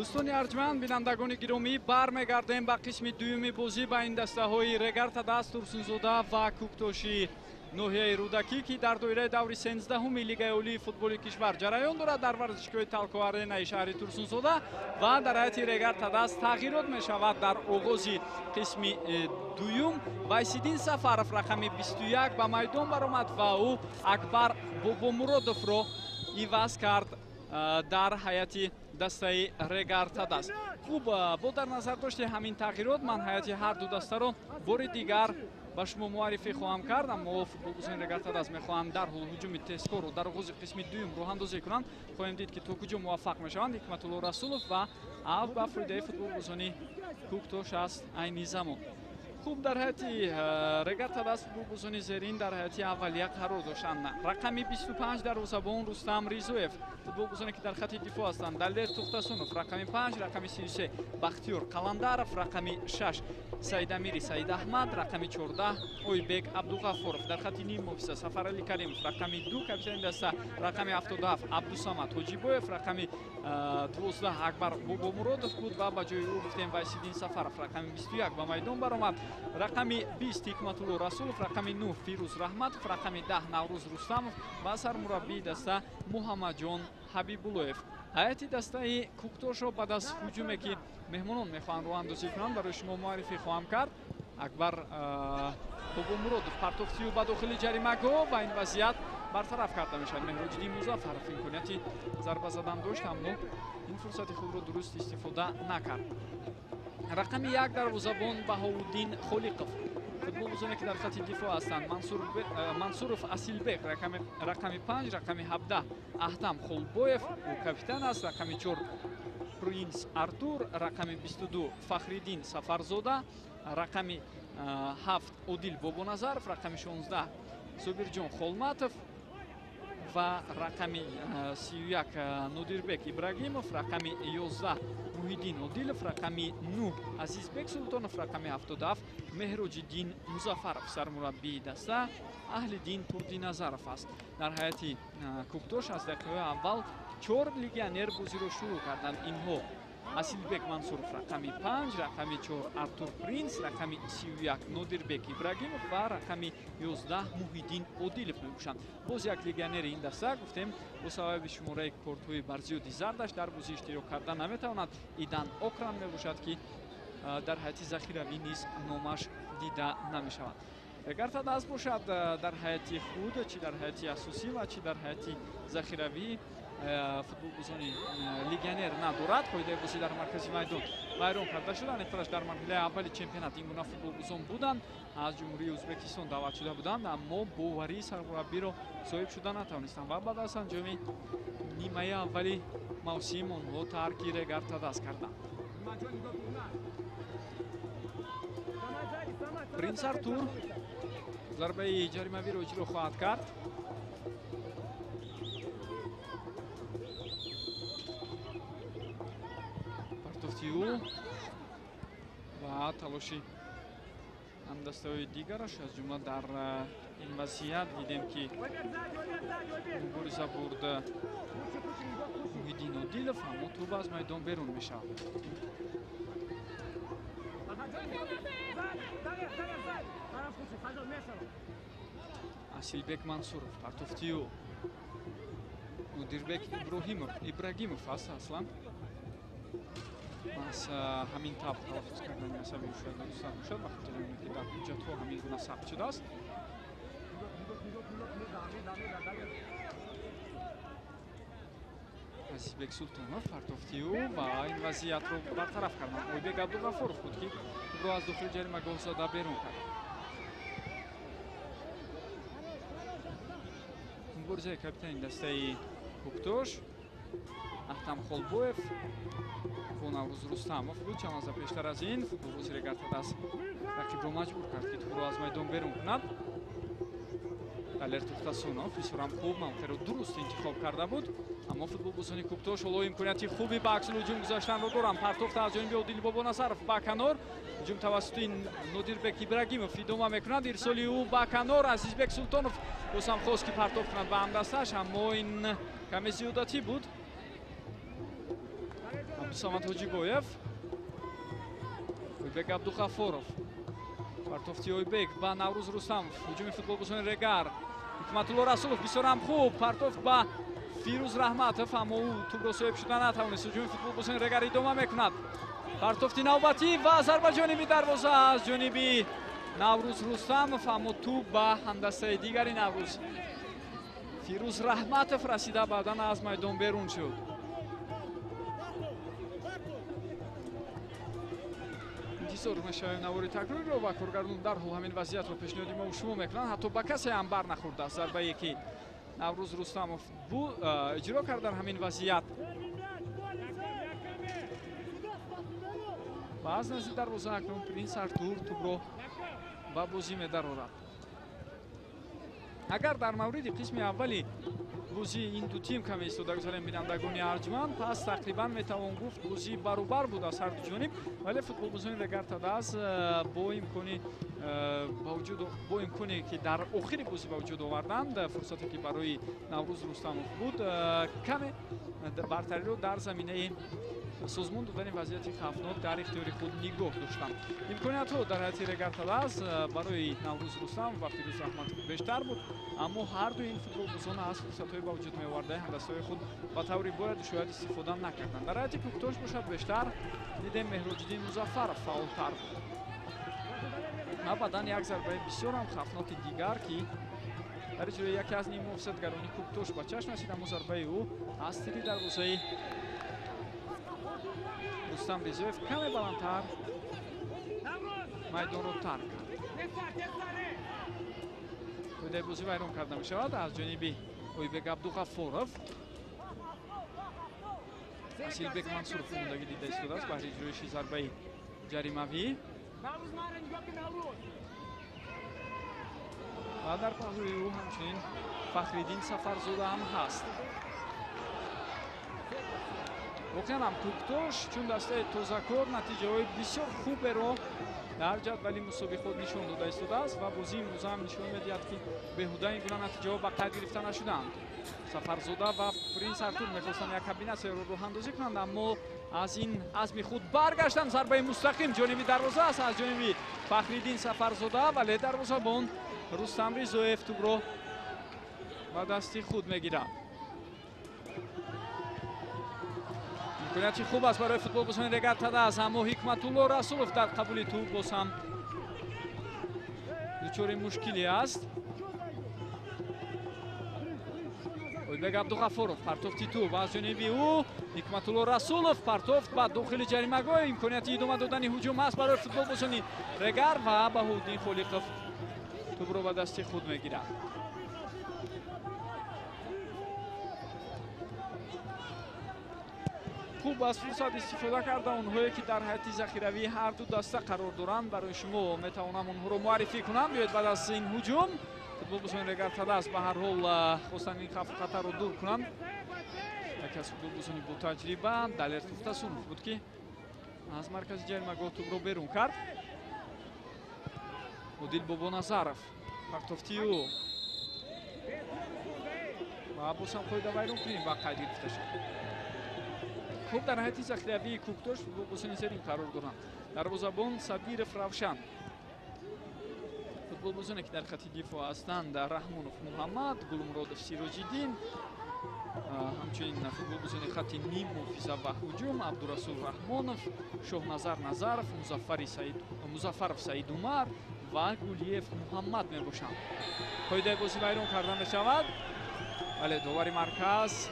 Дӯстони арҷманд, бинандагони гиромӣ, бармегардем ба қисми дуюми бозӣ ба ин дастаҳои Регар-ТадАЗ Турсунзода ва Кӯктоши ноҳияи Рӯдакӣ, ки дар доираи даври 13-уми Лигаи олии футболи кишвар ҷараён дорад дар варзишгоҳи Талко Аренаи шаҳри Турсунзода ва дар ҳайати Регар-ТадАЗ тағйирот мешавад дар оғози қисми дуюм. Вайсиддин Сафаров рақами 21 ба майдон баромад ва ӯ Акбар Бобомуродовро иваз кард дар ҳайати дастаи Регар-ТадАЗ. Хуб, бо дар назар дошти ҳамин тағйирот ман ҳайати ҳар ду дастаро бори дигар ба шумо муаррифӣ хоҳам кард. Аммо футболбозони Регар-ТадАЗ мехоҳанд дарҳол ҳуҷуми тезкорро дар оғози қисми дуюм роҳандозӣ кунанд. Хоҳем дид, ки то куҷо муваффақ мешаванд. Ҳикматулло Расулов ва ав ба фоидаи футболбозони Кӯктош аст айни замон. Хуб, дар ҳайати Регар-ТадАЗ футболбозони зерин дар ҳайати аввалия қарор доштанд. Рақами 25 дарвозабон Рустам Ризоев, футболбозоне ки дар хати дифоъ ҳастанд Далер Тухтасунов рақами 5, рақами 33 Бахтиёр Қаландаров, рақами 6 Саидамири Саид Аҳмад, рақами 14 Ойбек Абдуғаффоров, дар хати ниммуҳофиза Сафарали Каримов, рақами 2 капитани даста, рақами 77 Абдусамад Ҳоҷибоев, рақами 12 Акбар Бобомуродов буд ва ба ҷои ӯ гуфтем Вайсиддин Сафаров рақами 21 ба майдон баромад. Рақами 20 Ҳикматулло Расулов, рақами 9 Фирӯз Раҳматов, рақами 10 Наврӯз Рустамов ва сармураббии даста Муҳаммадҷон Ҳабибуллоев. Ҳайати дастаи Кӯктошро баъд аз ҳуҷуме, ки меҳмонон мехоҳанд роҳандозӣ кунанд, барои шумо муаррифӣ хоҳам кард. Акбар Бобомуродов партофтию ба дохили ҷаримагоҳ ва ин вазъият бартараф карда мешавад. Меҳроҷиддин Музаффаров имконияти зарба задан дошт, аммо ин фурсати худро дуруст истифода накард. Рақами 1 дарвозабон Баҳовуддин Холиқов, футболбозоне ки дар хати дифоъ ҳастанд Мансуров Асилбек рақами 5, рақами 17 Аҳтам Холбоев, ӯ капитан аст, рақами 4 Принс Артур, рақами 22 Фахриддин Сафарзода, рақами 7 Одил Бобоназаров, рақами 16 Собирҷон Холматов ва рақами 31 Нодирбек Ибрагимов, рақами 11 Муҳиддин Одилов, рақами 9 Азизбек Султонов, рақами 77 Меҳроҷиддин Музаффаров. Сармураббии даста Аҳлиддин Турдиназаров аст. Дар ҳайати Кӯктош аз дақиқаҳои аввал 4 легионер бозиро шурӯъ карданд. Инҳо Асилбек Мансуров рақами 5, рақами 4 Артур Принс, рақами 31 Нодирбек Ибрагимов ва рақами 11 Муҳиддин Одилов мебошанд. Боз як легионери ин даста, гуфтем, бо сабаби шумораи кортҳои барзиёди зардаш дар бозӣ иштирок карда наметавонад. Идан Окран мебошад, ки дар ҳайати захиравӣ низ номаш дида намешавад. Регар-ТадАЗ бошад дар ҳайати худ, чӣ дар ҳайати асосӣ ва чӣ дар ҳайати захиравӣ футболбозони легионер надорад. Қоидаи бозӣ дар маркази майдон вайрон карда шуда. Аниқтараш дар марҳилаи аввали чемпионат ин гуна футболбозон буданд, аз Ҷумҳурии Ӯзбекистон даъват шуда буданд, аммо боварии сармураббиро соҳиб шуда натавонистанд ва баъд аз анҷоми нимаи аввали мавсим онҳо тарки Регар-ТадАЗ карданд. Принс Артур зарбаи ҷаримавиро иҷро хоҳад кард. Партофти ӯ ва талоши ҳамдастаҳои дигараш, аз ҷумла дар ин вазъият дидем, ки мубориза бурд Муҳиддин Одилов, аммо тӯб аз майдон берун мешавад. Асилбек Мансуров партофти ӯ Нодирбек Ибрагимов аст. Аслан аз ҳамин тавр талаффуз кардани асаби шояд дурусттар бошад, ба хотири оне ки дар ҳуҷҷатҳо ҳамин гуна сабт шудааст. Азизбек Султонов партофти ӯ ва ин вазъиятро бартараф карданд. Ойбек Абдуғаффоров буд, ки тӯбро аз дохили ҷаримагоҳ зада берун кард. Муборизаи капитани дастаи Кӯктош Аҳтам Холбоев бо Наврӯз Рустамов буд. Чанд лаҳза пештар аз ин футболбози Регар-ТадАЗ рақибро маҷбур кард, ки тӯбро аз майдон берун кунад. Далер Тухтасунов бисёрам хуб мавқеъро дуруст интихоб карда буд, аммо футболбозони Кӯктош ҳоло имконияти хуби ба аксулҳуҷум гузаштанро доранд. Партофта аз ҷониби Одил Бобоназаров ба канор, ҳуҷум тавассути Нодирбек Ибрагимов идома мекунад. Ирсоли ӯ ба канор, Азизбек Султонов боз ҳам хост, ки партофт кунад ба ҳамдастааш, аммо ин каме зиёдатӣ буд. Абдусамад Ҳоҷибоев, Ойбек Абдуғафоров, партофти Ойбек ба Наврӯз Рустамов, ҳуҷуми футболбозони Регар, Ҳикматулло Расулов бисёр ҳам хуб, партофт ба Фирӯз Раҳматов, аммо ӯ тӯбро соҳиб шуда натавонист. Ҳуҷуми футболбозони Регар идома мекунад. Партофти навбатӣ ва зарба ҷониби дарвоза аз ҷониби Наврӯз Рустамов, аммо тӯб ба ҳамдастаи дигари Наврӯз Фирӯз Раҳматов расида, баъдан аз майдон берун шуд. Интизор мешавем навори такрориро ва коргардон дарҳол ҳамин вазъиятро пешниҳоди мо шумо мекунанд. Ҳатто ба касе ҳам бар нахӯрдааст зарбае ки Наврӯз Рустамов иҷро кард дар ҳамин вазъият. Ва аз назди дарвоза акнун Принс Артур тӯбро ба бозӣ медарорад. Агар дар мавриди қисми аввали бозии ин ду тим каме истода гузарем, бинандагони арҷманд, пас тақрибан метавон гуфт бозӣ баробар буд аз ҳар ду ҷониб, вале футболбозони Регар Тадаз бо имконе ки дар охири бозӣ ба вуҷуд оварданд, фурсате ки барои Наврӯз Рустамов буд, каме бартариро дар заминаи созмон додани вазъияти хавфнок дар ихтиёри худ нигоҳ доштанд. Имкониятҳо дар ҳайати Регар Тадаз барои Наврӯз Рустам ва Фирӯз Раҳматов бештар буд, аммо ҳар дуи ин футболбозон аз фурсатҳои ба вуҷуд меовардаи ҳамдастаҳои худ ба таври бояду шояд истифода накарданд. Дар ҳайати Кӯктош бошад бештар дидем Меҳроҷиддин Музаффаров фаъолтар буд. Ва баъдан як зарбаи бисёр ҳам хавфноки дигар ки дар иҷрои яке аз ниммуҳофизатгарони Кӯктош ба чашм расид, аммо зарбаи ӯ аз тири дарвозаи Рустам Ризоев каме баландтар майдонро тарк кард. Қоидаи бозӣ вайрон карда мешавад аз ҷониби Ойбек Абдуғаффоров. Асилбек Мансуров омодагӣ дида истодааст баҳри иҷроиши зарбаи ҷаримавӣ. Ва дар паҳлӯи ӯ ҳамчунин Фахриддин Сафарзода ҳам ҳаст. Воқеан ҳам Кӯктош чун дастаи тозакор натиҷаҳои бисёр хуберо дар ҷадвали мусобиқот нишон дода истодааст ва бозии имрӯза ҳам нишон медиҳад ки беҳуда ин гуна натиҷаҳо ба қайд гирифта нашуданд. Сафарзода ва Принс Артур мехостанд як комбинатсияро роҳандозӣ кунанд, аммо аз ин азми худ баргаштанд. Зарбаи мустақим ҷониби дарвоза аст аз ҷониби Фахриддин Сафарзода, вале дарвозабон Рустам Ризоев тӯбро ба дасти худ мегирад. Имконияти хуб аст барои футболбозони Регар Тадаз, аммо Ҳикматулло Расулов дар қабули тӯб боз ҳам дучори мушкиле аст. Ойбек Абдуғаффоров партофти тӯб аз ҷониби ӯ, Ҳикматулло Расулов партофт ба дохили ҷаримагоҳ. Имконияти идома додани ҳуҷум аст барои футболбозони Регар ва Баҳоуддин Холиқов тӯбро ба дасти худ мегирад. Хуб аз фурсат истифода карда онҳое ки дар ҳайати захиравии ҳар ду даста қарор доранд, барои шумо метавонам онҳоро муаррифӣ кунам. Биёед баъд аз ин ҳуҷум футболбозони Регар Тадаз ба ҳар ҳол хостанд ин хавфу хатарро дур кунанд. Яке аз футболбозони ботаҷриба Далер Тухтасунов буд ки аз маркази ҷаримагоҳ тӯбро берун кард. Одил Бобоназаров партофти ӯ ва боз ҳам қоида вайронкунӣ ба қайд гирифта шуд. Хуб дар ҳайати захиравии Кӯктош футболбозони зерин қарор доранд. Дарвозабон Сабиров Равшан, футболбозоне ки дар хати дифоъ ҳастанд Раҳмонов Муҳаммад, Гулмуродов Сироҷиддин, ҳамчунин футболбозони хати ниммуҳофиза ва ҳуҷум Абдурасул Раҳмонов, Шоҳназар Назаров, Музаффаров Саид Умар ва Гулиев Муҳаммад мебошанд. Қоидаи бозӣ вайрон карда мешавад, вале довари марказ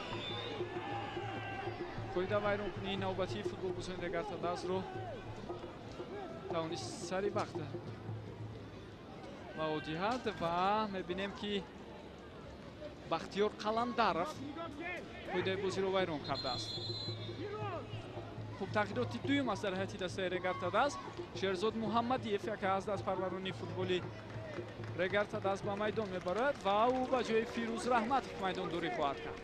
қоида вайронкунии навбатии футболбозони Регар Тадазро тавонист сари вақт ба ӯ диҳад ва мебинем ки Бахтиёр Қаландаров қоидаи бозиро вайрон кардааст. Хуб тағйироти дуюм аст дар ҳайати дастаи Регар Тадаз. Шерзод Муҳаммадиев яке аз дастпарварони футболи Регар Тадаз ба майдон мебарад ва ӯ ба ҷои Фирӯз Раҳматов майдондорӣ хоҳад кард.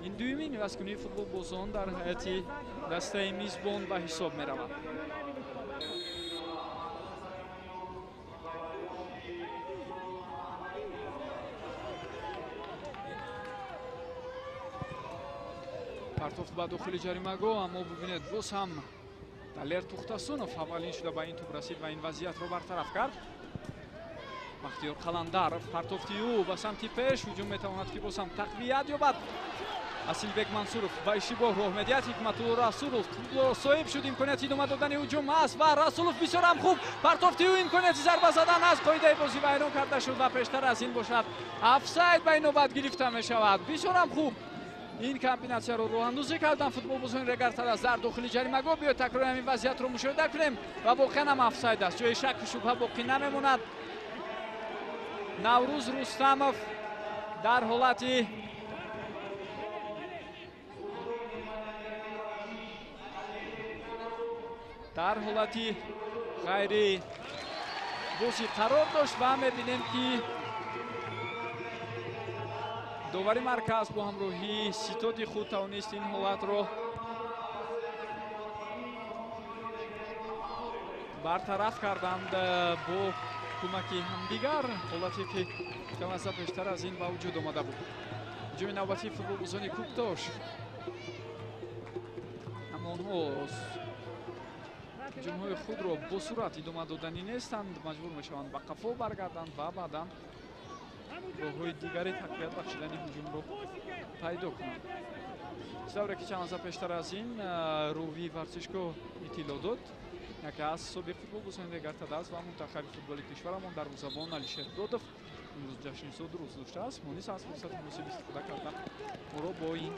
Ин дуюмин ивазкунии футболбозон дар ҳайати дастаи мизбон ба ҳисоб меравад. Партофт ба дохили ҷаримагоҳ, аммо бубинед, боз ҳам Далер Тухтасунов аввалин шуда ба ин туп расид ва ин вазъиятро бартараф кард. Бахтиёр Қаландаров, партофти ӯ ба самти пеш, ҳуҷум метавонад ки боз ҳам тақвият ёбад. Асилбек Мансуров ба иштибоҳ роҳ медиҳад. Ҳикматулло Расулов тӯбро соҳиб шуд, имконияти идома додани ҳуҷум аст ва Расулов бисёр ҳам хуб партофти ӯ, имконияти зарба задан аст. Қоидаи бозӣ вайрон карда шуд ва пештар аз ин бошад офсайд ба ин навбат гирифта мешавад. Бисёр ҳам хуб ин комбинатсияро роҳандозӣ кардан футболбозони Регар-ТадАЗ дар дохили ҷаримагоҳ. Биёед такрори ҳамин вазъиятро мушоҳида кунем ва воқеан ҳам офсайд аст, ҷои шакку шубҳа боқӣ намемонад. Наврӯз Рустамов дар ҳолати ғайри бозӣ қарор дошт ва мебинем ки довари марказ бо ҳамроҳии ситоди худ тавонист ин ҳолатро бартараф карданд бо кӯмаки ҳамдигар, ҳолате ки чанд лаҳза пештар аз ин ба вуҷуд омада буд. Ҳуҷуми навбатии футболбозони Кӯктош, аммо онҳо ҳуҷумҳои худро бо суръат идома доданӣ нестанд, маҷбур мешаванд ба қафо баргарданд ва баъдан роҳҳои дигари тақвият бахшидани ҳуҷумро пайдо кунанд. Тавре ки чанд лаҳза пештар аз ин рӯвии варзишгоҳ иттилоъ дод, яке аз собиқ футболбозони Регар-ТадАЗ ва мунтахаби футболи кишварамон дарвозабон Алишер Додов имрӯз ҷашни зодрӯз доштааст. Мо низ аз фурсати муносиб истифода карда моро бо ин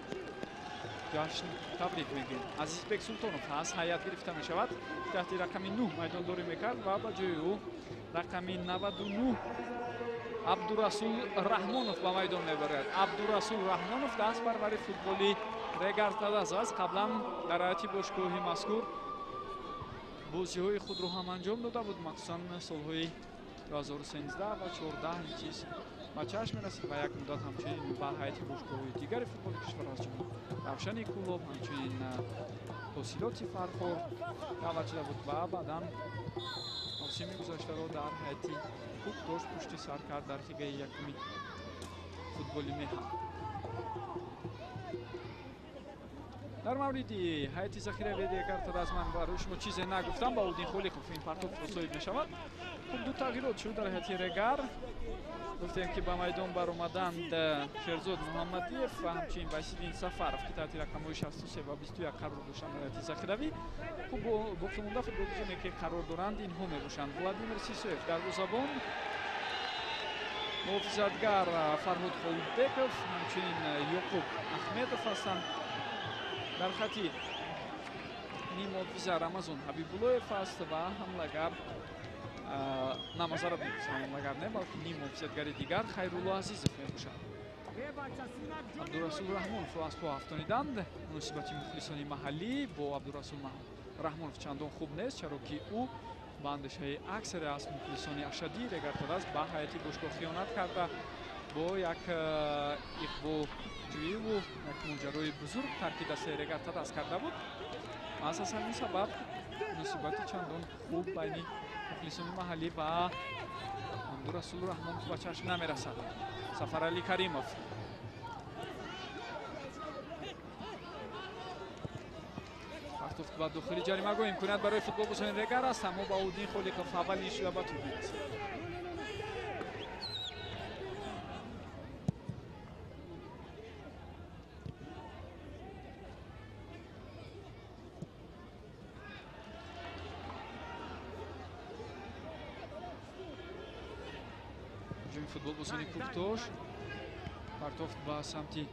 ҷашн табрик мегӯем. Азизбек Султонов аз ҳайат гирифта мешавад, таҳти рақами 9 майдондорӣ мекард ва ба ҷои ӯ рақами 99 Абдурасул Раҳмонов ба майдон мебарад. Абдурасул Раҳмонов дастпарвари футболи Регар-ТадАЗ аст. Қаблан дар ҳайати бошгоҳи мазкур бозиҳои худро ҳам анҷом дода буд, махсусан солҳои 2013 ва 14 ин чиз ба чашм мерасид ва як муддат ҳамчунин ба ҳайати бошгоҳҳои дигари футболи кишвар аз ҷумла Равшани Кӯлоб, ҳамчунин Ҳосилоти Фархор даъват шуда буд ва баъдан мавсими гузаштаро дар ҳайати Кӯктош пушти сар кард дар лигаи якуми футболи меҳан. Дар мавриди ҳайати захиравии Регар-ТадАЗ ман барои шумо чизе нагуфтам. Баҳоуддин Холиқов ин партофтро соҳиб мешавад. Хуб, ду тағйирот шуд дар ҳайати Регар. Гуфтем ки ба майдон баромаданд Шерзод Муҳаммадиев ва ҳамчунин Васиддин Сафаров, ки таҳти рақамҳои 63 ва 21 қарор доштанд дар ҳайати захиравӣ. Хуб, боқимонда футболбозоне ки қарор доранд инҳо мебошанд: Владимир Сисоев дарвозабон, муҳофизатгар Фарҳод Холбеков, ҳамчунин Ёқуб Ахмедов ҳастанд. Дар хати нимуҳофиза Рамазон Ҳабибуллоев аст ва ҳамлагар намазарат мепурсам, ҳамлагар не, балки нимуҳофизатгари дигар Хайрулло Азизов мебошад. Абдурасул Раҳмоновро аз по ҳафтониданд. Муносибати мухлисони маҳаллӣ бо Абдурасул Раҳмонов чандон хуб нест, чаро ки ӯ ба андешаи аксаре аз мухлисони ашаддии Регар-ТадАЗ ба ҳайати бошгоҳ хиёнат карда, бо як иқболҷӯиву як моҷарои бузург тарки дастаи Регар-ТадАЗ карда буд. Аз ҳамин сабаб муносибати чандон хуб байни мухлисони маҳаллӣ ва Абдурасул Раҳмонов ба чашм намерасад. Сафаралӣ Каримов партофт ба дохили ҷаримагоҳ, имконият барои футболбозони Регар аст, аммо Баҳоуддин Холиқов аввалин шуда ба туп мерасад. Ҳуҷуми футболбозони Кӯктош, партофт ба самти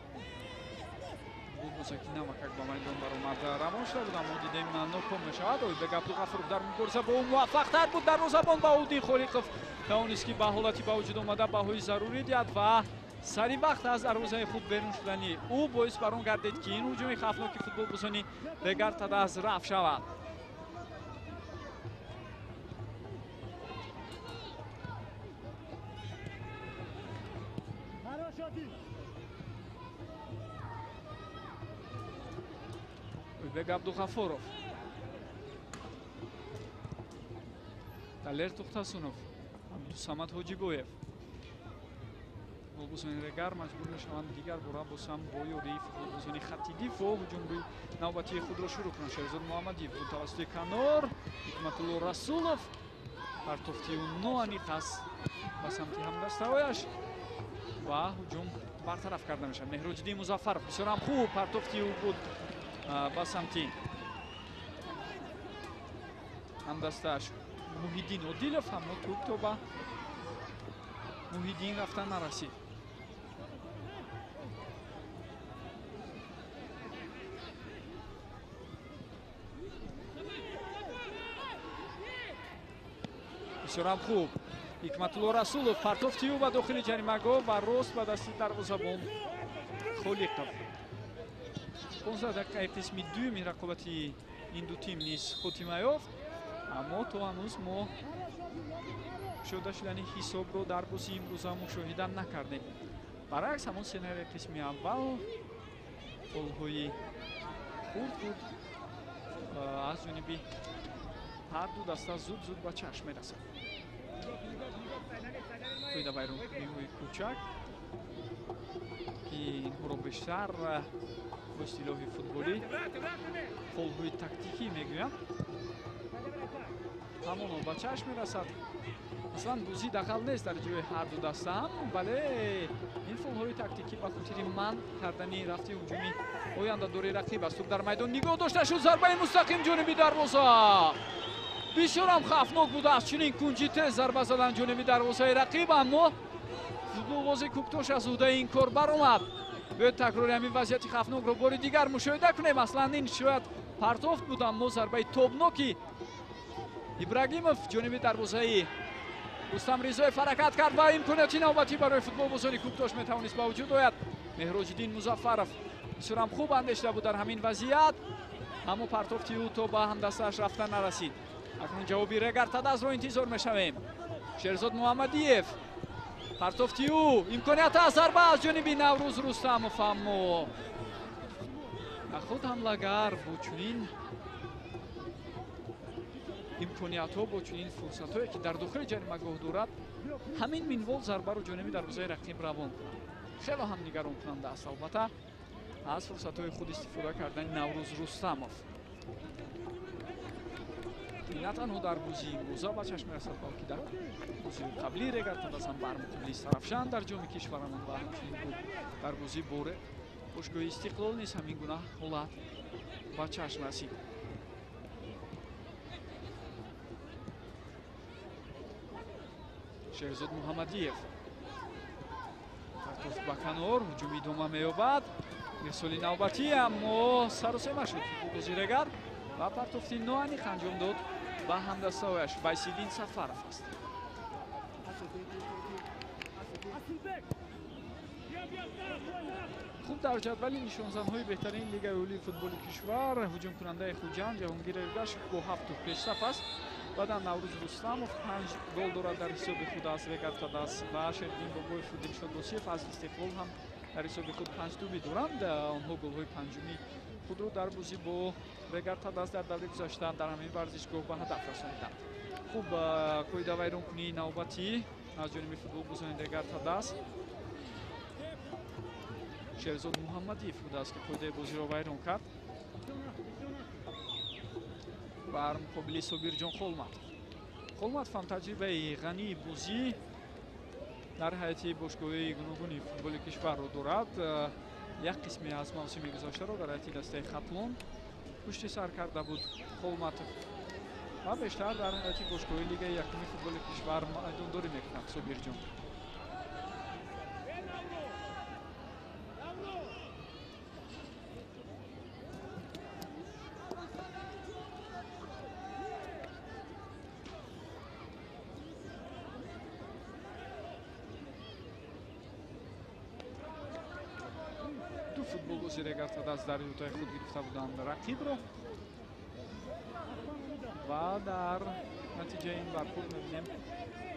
футболбозе ки навакак ба майдон баромад равон шуда буд, аммо дидем ноком мешавад. Ойбек Абдуғафуров дар мубориза бо ӯ муваффақтар буд. Дарвозабон Баҳоуддин Холиқов тавонист ки ба ҳолати ба вуҷуд омада баҳои зарурӣ диҳад ва сари вақт аз дарвозаи худ берун шудани ӯ боис бар он гардид ки ин ҳуҷуми хавфноки футболбозони Регар-ТадАЗ рафт шавад. Ойбек Абдуғафуров, Далер Тухтасунов, Абдусамад Ҳоҷибоев, Футболбозони Регар маҷбур мешаванд дигар бора боз ҳам бо ёрии футболбозони хатти дифоъ ҳуҷумри навбатии худро шурӯъ кунанд. Шерзод Муҳаммадиев буд тавассути канор, Ҳикматулло Расулов, партофти ӯ ноаниқ аст ба самти ҳамдастаҳояш ва ҳуҷум бартараф карда мешавад. Меҳроҷиддин Музаффаров бисёр ҳам хуб партофти ӯ буд ба самти ҳамдастааш Муҳиддин Одилов, аммо тӯб то ба Муҳиддин рафтан нарасид. Бисёрам хуб Ҳикматулло Расулов, партофти ӯ ба дохили ҷаримагоҳ ва рост ба дасти дарвозабон Холиқов. 15 дақиқаи қисми дуюми рақобати ин ду тим низ хотима ёфт, аммо то ҳанӯз мо кушода шудани ҳисобро дар бозии имрӯза мушоҳида накардем. Баръакс, ҳамон сценарии қисми аввал, голҳои хурд-хурд аз ҷониби ҳар ду даста зуд-зуд ба чашм мерасад. Қоида вайронкуниҳои кӯчак, ки инҳоро бештар бо истилоҳи футболӣ фолҳои тактикӣ мегӯянд, ҳамоно ба чашм мерасад. Аслан бозӣ дағал нест дар ҷои ҳар ду даста ҳам, вале ин фолҳои тактикӣ ба хотири манъ кардани рафти ҳуҷуми ояндадори рақиб аст. Тӯб дар майдон нигоҳ дошта шуд, зарбаи мустақим ҷониби дарвоза. Бисёрам хавфнок будааст чунин кунҷи тез зарба задан ҷониби дарвозаи рақиб, аммо футболбози Кӯктош аз ӯҳдаи ин кор баромад. Биёед такрори ҳамин вазъияти хавфнокро бори дигар мушоҳида кунем. Аслан ин шояд партофт буд, аммо зарбаи тобноки Ибрагимов ҷониби дарвозаи Рустам Ризоев ҳаракат кард ва имконияти навбатӣ барои футболбозони Кӯктош метавонист ба вуҷуд ояд. Меҳроҷиддин Музаффаров бисёрам хуб андешида буд дар ҳамин вазъият, аммо партофти ӯ то ба ҳамдастааш рафта нарасид. Акнун ҷавоби Регар Тадазро интизор мешавем. Шерзод Муҳаммадиев, партофти ӯ, имконият аст, зарба аз ҷониби Наврӯз Рустамов, аммо худ ҳамлагар бо чунин имкониятҳо, бо чунин фурсатҳое ки дар дохили ҷаримагоҳ дорад, ҳамин минвол зарбаро ҷониби дарвозаи рақиб равон кунад. Хело ҳам нигаронкунанда аст албатта аз фурсатҳои худ истифода кардани Наврӯз Рустамов. На танҳо дар бозии имрӯза ба чашм мерасад, балки дар бозии қаблии Регар Тадаз ҳам бар муқобили Сарафшан дар ҷоми кишварамон ва ҳамчунин буд дар бозии бо бошгоҳи Истиқлол низ ҳамин гуна ҳолат ба чашм расид. Шерзод Муҳаммадиев, партофт ба канор, ҳуҷум идома меёбад. Ирсоли навбатӣ, аммо саросема шуд футболбози Регар ва партофти ноаниқ анҷом дод ба ҳамдастаҳояш. Вайсиддин Сафаров аст. Хуб, дар ҷадвали нишонзанҳои беҳтарин лигаи олии футболи кишвар ҳуҷумкунандаи Хуҷанд Ҷаҳонгир Эргашев бо 7 туп пешсаф аст. Баъдан Наврӯз Рустамов 5 гол дорад дар ҳисоби худ аз Регар Тадаз ва Шердин Бобоев Дилшод Босиев аз Истиқлол ҳам дар ҳисоби худ 5 туби доранд. Онҳо голҳои панҷуми худро дар бозӣ бо Регар Тадаз дар даври гузашта дар ҳамин варзишгоҳ ба ҳадаф расониданд. Хуб, қоидавайронкунии навбатӣ аз ҷониби футболбозони Регар Тадаз. Шерзод Муҳаммадиев будааст ки қоидаи бозиро вайрон кард бар муқобили Собирҷон Холматов. Холматов ҳам таҷрибаи ғании бозӣ дар ҳайати бошгоҳҳои гуногуни футболи кишварро дорад. Як қисме аз мавсими гузаштаро дар ҳайати дастаи Хатлон пушти сар карда буд Холматов ва бештар дар ҳайати бошгоҳи лигаи якуми футболи кишвар майдондорӣ мекунад Собирҷон. Футболбози Регар Тадаз дар ютаи худ гирифта буданд рақибро ва дар натиҷаи ин бархӯрд мебинем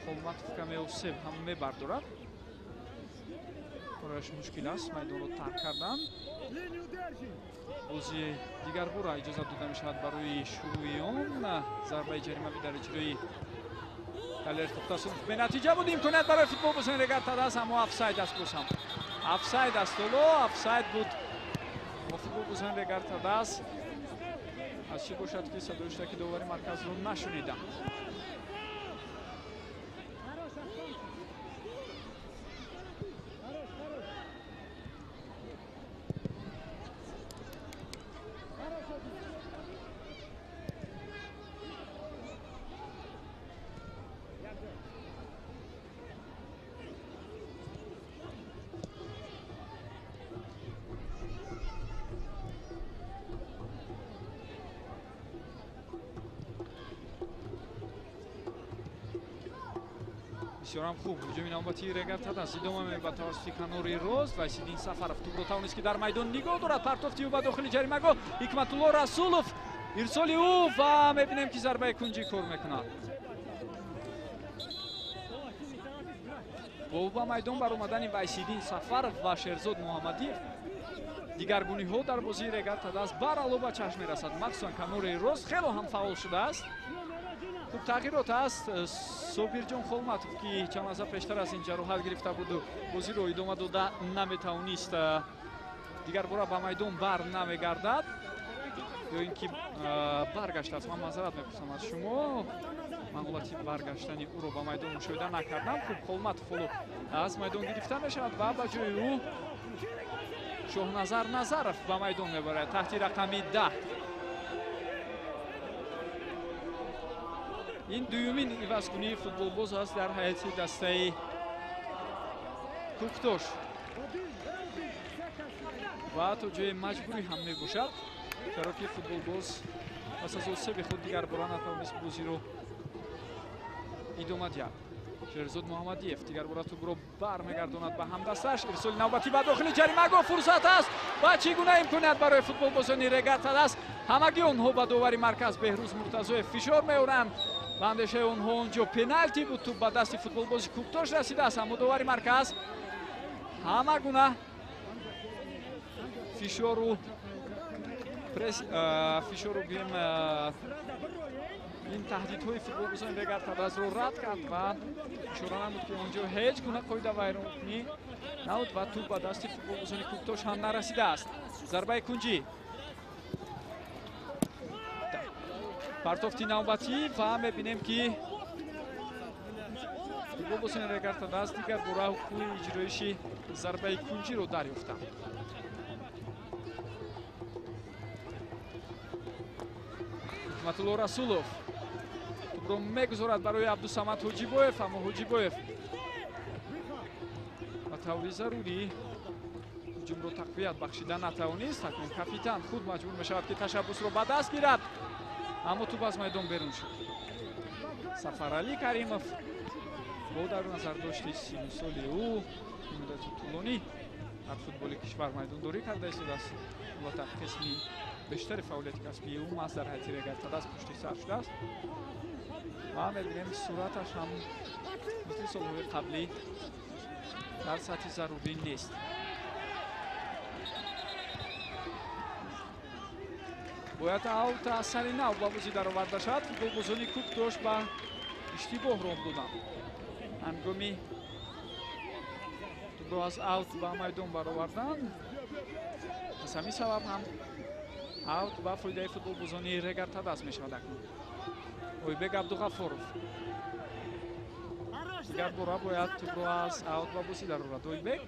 Холматов каме осеб ҳам мебардорад. Барояш мушкил аст майдонро тарк кардан. Бозии дигарбора иҷозат дода мешавад барои шурӯи он. Зарбаи ҷаримавӣ дар иҷрои Далер Тохтасунов бенатиҷа буд. Имконият барои футболбозони Регар-ТадАЗ, аммо офсайд аст боз ҳам. Офсайд аст ҳоло, офсайд буд. Мо футболбозони Регар-ТадАЗ аз чӣ бошад ки садои иштироки довари марказро нашунидам. Бисёрам хуб ҳуҷуми навбатии Регар-ТадАЗ идома меёбад тавассути канори рост. Вайсиддин Сафаров тӯбро тавонист ки дар майдон нигоҳ дорад. Партофти ӯ ба дохили ҷаримагоҳ. Ҳикматулло Расулов ирсоли ӯ ва мебинем ки зарбаи кунҷӣ кор мекунад. Бо ба майдон баромадани Вайсиддин Сафаров ва Шерзод Муҳаммадиев дигаргуниҳо дар бозии Регар-ТадАЗ барало ба чашм мерасад. Махсусан канори рост хело ҳам фаъол шудааст. Хуб тағйирот аст. Собирҷон Холматов ки чанд лаҳза пештар аз ин ҷароҳат гирифта буду бозиро идома дода наметавонист, дигар бора ба майдон бар намегардад ё ин ки баргаштааст. Ман маъзарат мепурсам аз шумо, ман ҳолати баргаштани ӯро ба майдон мушоҳида накардам. Хуб Холматов ҳоло аз майдон гирифта мешавад ва ба ҷои ӯ Шоҳназар Назаров ба майдон мебарад таҳти рақами 10. Ин дуюмин ивазкунии футболбоз аст дар ҳайати дастаи Кӯктош ва то ҷои маҷбурӣ ҳам мебошад, чаро ки футболбоз пас аз осеби худ дигар бора натавонист бозиро идома диҳад. Шерзод Муҳаммадиев дигар бора тӯбро бармегардонад ба ҳамдасташ. Ирсоли навбатӣ ба дохили ҷаримагоҳ, фурсат аст ва чӣ гуна имконият барои футболбозони Регар-ТадАЗ. Ҳамагӣ онҳо ба довари марказ Беҳрӯз Муртазоев фишор меоранд. Ба андешаи онҳо онҷо пеналти буд, тӯб ба дасти футболбози Кӯктош расидааст, аммо довари марказ ҳама гуна фишору фишору гӯем ин таҳдидҳои футболбозони Регар-ТадАЗро рад кард ва ишора намуд ки онҷо ҳеҷ гуна қоидавайронкунӣ набуд ва тӯб ба дасти футболбозони Кӯктош ҳам нарасидааст. Зарбаи кунҷӣ, партофти навбатӣ ва мебинем ки футболбозони Регар-ТадАЗ дигар бора ҳуқуқи иҷроиши зарбаи кунҷиро дарёфтанд. Ҳикматулло Расулов тӯбро мегузорад барои Абдусамад Ҳоҷибоев, аммо Ҳоҷибоев ба таври зарурӣ ҳуҷумро тақвият бахшида натавонист. Акнун капитан худ маҷбур мешавад ки ташаббусро ба даст гирад, аммо тӯб аз майдон берун шуд. Сафаралӣ Каримов бо дар назардошти сину соли ӯ муддати тӯлонӣ дар футболи кишвар майдондорӣ карда истодааст. Албатта қисми бештари фаъолияти касбии ӯ маҳз дар ҳайати Регар-ТадАЗ пушти сар шудааст ва мебинем сураташ ҳам мисли солҳои қаблӣ дар сатҳи зарурӣ нест. Бояд аут аз сари нав ба бозӣ дароварда шавад. Футболбозони Кӯктош ба иштибоҳ роҳ доданд. Ҳангоми тӯбро аз аут ба майдон баровардан, аз ҳамин сабаб ҳам аут ба фоидаи футболбозони Регар-ТадАЗ мешавад. Акнун Ойбек Абдуғаффоров дигар бора бояд тӯбро аз аут ба бозӣ дарорад. Ойбек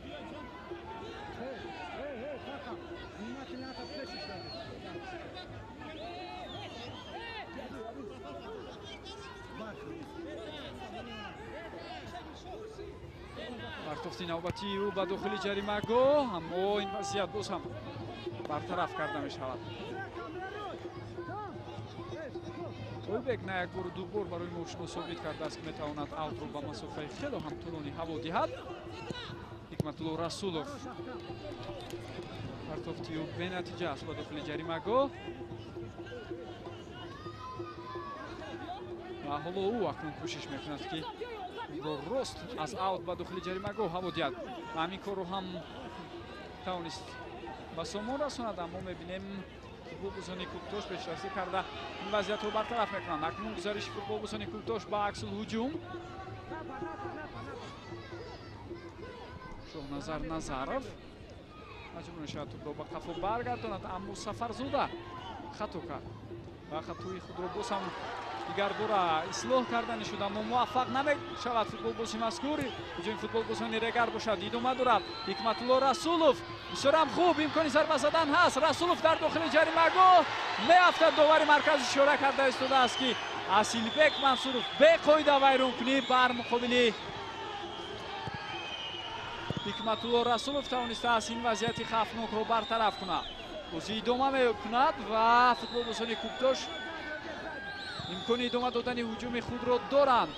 партофти навбатии ӯ ба дохили ҷаримагоҳ, аммо ин вазъият боз ҳам бартараф карда мешавад. Ойбек на як бору ду бор барои мо шумо собит кардааст ки метавонад аутро ба масофаи хело ҳам тӯлонӣ ҳаво диҳад. Ҳикматулло Расулов партофти ӯ бенатиҷа аст ба дохили ҷаримагоҳ ва ҳоло ӯ акнун кӯшиш мекунад ки ро рост аз аут ба дохили ҷаримагоҳ ҳаво диҳад. Ҳамин корро ҳам тавонист ба сомон расонад, аммо мебинем Футболбозони Кӯктош пешрасӣ карда ин вазъиятро бартараф мекунанд. Акнун гузариши футболбозони Кӯктош ба аксулҳуҷум. Шоҳназар Назаров маҷбур мешавад тӯбро ба қафо баргардонад, аммо Сафарзода хато кард ва хатои худро боз ҳам дигарбора ислоҳ кардани шуд, аммо муваффақ намешавад футболбози мазкур. Ҳуҷуми футболбозони Регар бошад идома дорад. Ҳикматулло Расулов бисёрам хуб, имкони зарба задан ҳаст. Расулов дар дохили ҷаримагоҳ меафтад. Довари марказ ишора карда истодааст, ки Асилбек Мансуров беқоида вайронкунӣ бар муқобили Ҳикматулло Расулов тавонистааст ин вазъияти хавфнокро бартараф кунад. Бозӣ идома мекунад ва футболбозони Кӯктош имкони идома додани ҳуҷуми худро доранд.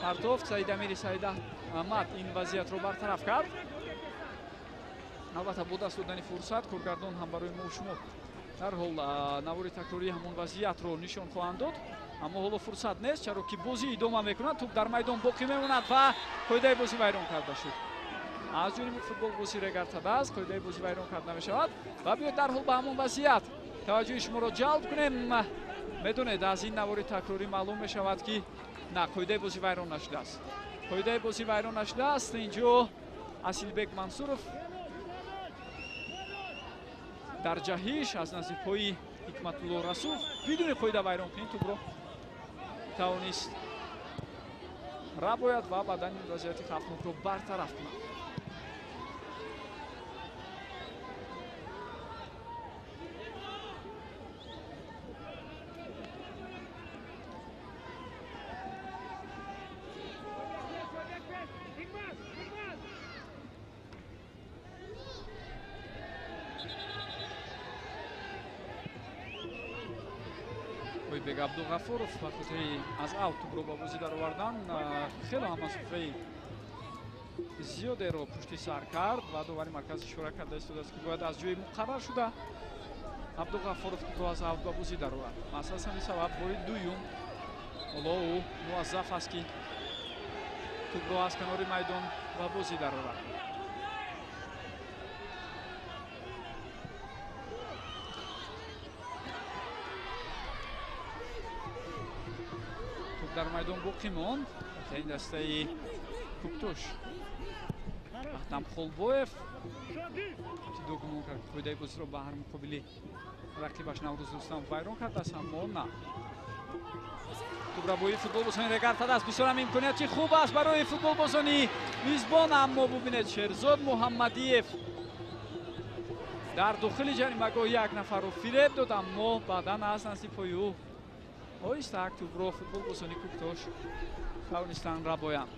Партофт Саидамири Саидаҳмад ин вазъиятро бартараф кард. Албатта, бо даст додани фурсат коргардон ҳам барои мо шумо дар ҳол навори такрории ҳамон вазъиятро нишон хоҳанд дод, аммо ҳоло фурсат нест, чаро ки бозӣ идома мекунад. Тӯб дар майдон боқӣ мемонад ва қоидаи бозӣ вайрон карда шуд. Аз ҷониби футболбози Регар Тадаз қоидаи бозӣ вайрон карда мешавад ва биёед дар ҳол ба ҳамон вазъият таваҷҷӯҳи шуморо ҷалб кунем. Медонед, аз ин навори такрорӣ маълум мешавад, ки на, қоидаи бозӣ вайрон нашудааст. Қоидаи бозӣ вайрон нашудааст. Инҷо Асилбек Мансуров дар ҷаҳиш аз назди пои Ҳикматулло Расулов бидуни қоида вайрон кунӣ тӯбро тавонист рабояд ва баъдан ин вазъияти хавфнокро бартараф кунад. Ойбек Абдуғафуров ба хотири аз ав тӯбро ба бозӣ даровардан хело ҳам масофаи зиёдеро пушти сар кард ва довари марказ ишора карда истодааст, ки бояд аз ҷои муқаррар шуда Абдуғафуров тӯбро аз ав ба бозӣ даровард. Маҳз аз ҳамин сабаб бори дуюм ҳоло ӯ муваззаф аст, ки тӯбро аз канори майдон ба бозӣ даровард. Дар майдон боқӣ монд ин дастаи Кӯктош. Аҳтам Холбоев ибтидо гумон кард, қоидаи бозиро ба ҳар муқобили рақибаш Наврӯз Рустамов вайрон кардааст, аммо на. Тӯбрабоии футболбозони Регар Тадаз бисёрам имконияти хуб аст барои футболбозони мизбон, аммо бубинед, Шерзод Муҳаммадиев дар дохили ҷаримагоҳ як нафарро фиреб дод, аммо баъдан аз назди пои ӯ оҳиста тӯбро футболбозони Кӯктош тавонистанд рабоянд.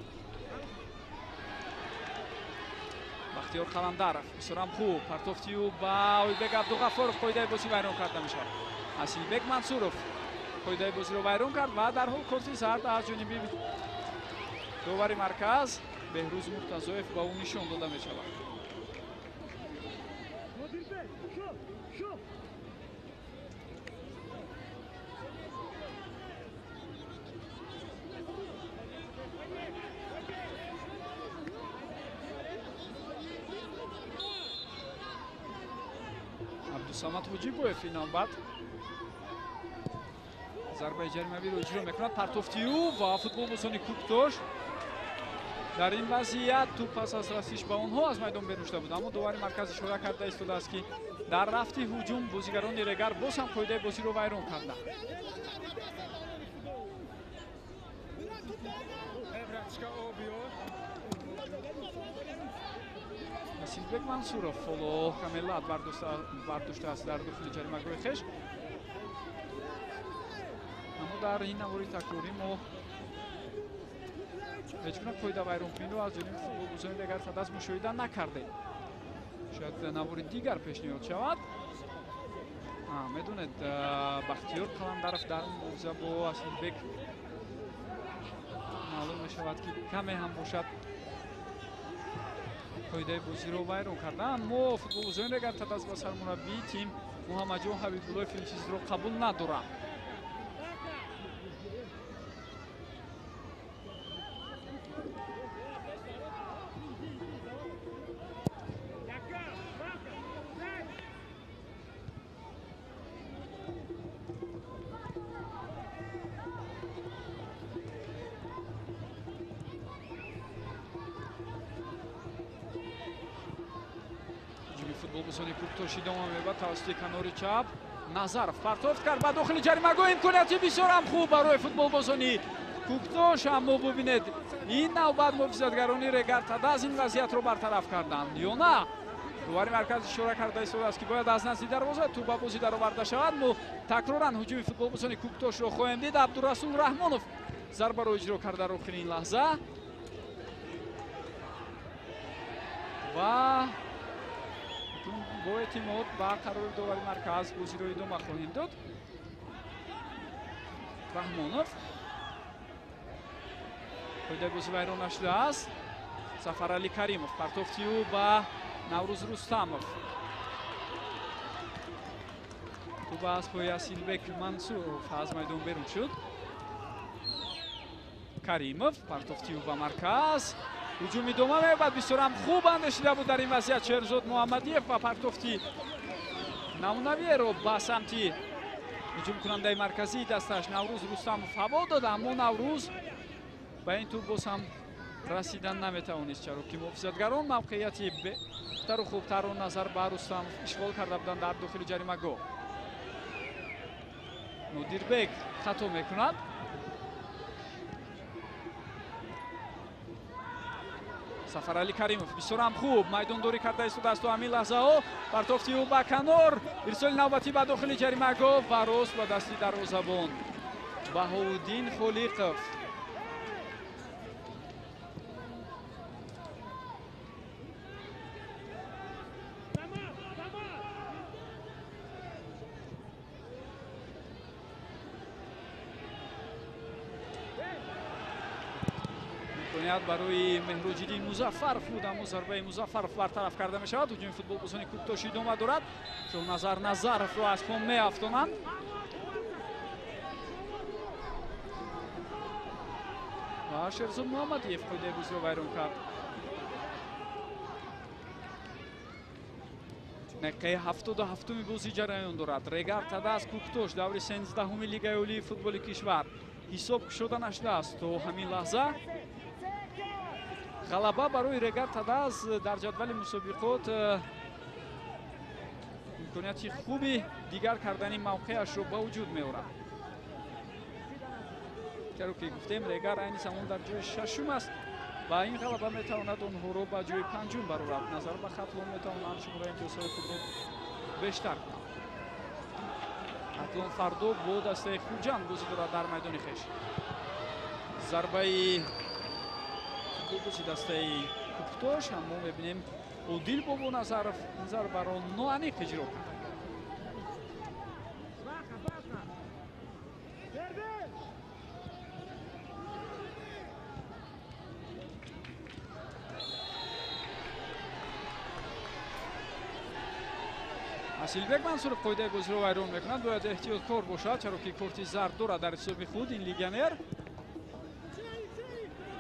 Бахтиёр Қаландаров бисёрам хуб партофти ӯ ба Ойбек Абдуғафоров қоидаи бозӣ вайрон карда мешавад. Асилбек Мансуров қоидаи бозиро вайрон кард ва дар ҳол корти зард аз ҷониби довари марказ Беҳрӯз Муртазоев ба ӯ нишон дода мешавад. Абдусамад Ҳоҷибоев ин навбат зарбаи ҷаримавиро иҷро мекунад. Партофти ӯ ва футболбозони Кӯктош дар ин вазъият тӯб пас аз расиш ба онҳо аз майдон берун шуда буд, аммо довари марказ ишора карда истодааст, ки дар рафти ҳуҷум бозигарони Регар боз ҳам қоидаи бозиро вайрон карданд. Асилбек Мансуров ҳоло каме лат бардоштааст дар дохили ҷаримагоҳи хеш, аммо дар ин навори такрорӣ мо ҳеҷ гуна қоида вайронкуниро аз ҷониби футболбозони Регар Тадаз мушоҳида накардем. Шояд навори дигар пешниҳод шавад. Медонед, Бахтиёр Қаландаров дар мубориза бо Асилбек маълум мешавад, ки каме ҳам бошад қоидаи бозиро вайрон карда, аммо футболбозони Регар Тадаз ва сармураббии тим Муҳаммадҷон Ҳабибуллоев ин чизро қабул надоранд. Футболбозони Кӯктош идома меёбад тавассути канори чап. Назаров партофт кард ба дохили ҷаримагоҳ. Имконияти бисёрам хуб барои футболбозони Кӯктош, аммо бубинед, ин навбат муҳофизатгарони Регар Тадаз ин вазъиятро бартараф карданд ё на. Довари марказ ишора карда истодааст, ки бояд аз назди дарвоза тӯб ба бозӣ дароварда шавад. Мо такроран ҳуҷуми футболбозони Кӯктошро хоҳем дид. Абдурасул Раҳмонов зарбаро иҷро карда дар охирин лаҳза ва бо эътимод ба қарори довари марказ бозиро идома хоҳем дод. Раҳмонов, қоидаи бозӣ вайрон нашудааст. Сафаралӣ Каримов, партофти ӯ ба Наврӯз Рустамов. Тӯб аз пои Асилбек Мансуров аз майдон берун шуд. Каримов, партофти ӯ ба марказ. Ҳуҷум идома меёбад. Бисёрам хуб андешида буд дар ин вазъият Шерзод Муҳаммадиев ва партофти намунавиеро ба самти ҳуҷумкунандаи марказии дасташ Наврӯз Рустамов ҳаво дод, аммо Наврӯз ба ин тӯб боз ҳам расидан наметавонист, чаро ки муҳофизатгарон мавқеияти беҳтару хубтарро назар ба Рустамов ишғол карда буданд дар дохили ҷаримагоҳ. Нодирбек хато мекунад. Сафаралӣ Каримов бисёрам хуб майдондорӣ карда истодааст то ҳамин лаҳзаҳо. Партофти ӯ ба канор, ирсоли навбатӣ ба дохили ҷаримагоҳ ва рост ба дасти дарвозабон Баҳоуддин Холиқов. Имконият барои Меҳроҷиддин Музаффаров буд, аммо зарбаи Музаффаров бартараф карда мешавад. Ҳуҷуми футболбозони Кӯктош идома дорад. Шоҳназар Назаровро аз по меафтонанд. Ва Шерзод Муҳаммадиев қоидаи бозиро вайрон кард. Дақиқаи 77-уми бозӣ ҷараён дорад. Регар Тадаз Кӯктош, даври 13-уми Лигаи олии футболи кишвар. Ҳисоб кушода нашудааст то ҳамин лаҳза. Ғалаба барои Регар Тадаз дар ҷадвали мусобиқот имконияти хуби дигар кардани мавқеашро ба вуҷуд меорад. Чаро ки гуфтем, Регар айни замон дар ҷои шашум аст ва ин ғалаба метавонад онҳоро ба ҷои панҷум барорад. Назар ба Хатлон метавонанд шумораи имтиёзҳои худро бештар кунанд. Хатлон фардо бо дастаи Хуҷанд бозӣ дорад дар майдони хеш. Зарбаи футболбози дастаи Кӯктош, аммо мебинем Одил Бобоназаров ин зарбаро ноаниқ иҷро кард. Асилбек Мансуров қоидаи бозиро вайрон мекунад. Бояд эҳтиёткор бошад, чаро ки корти зард дорад дар ҳисоби худ ин легионер.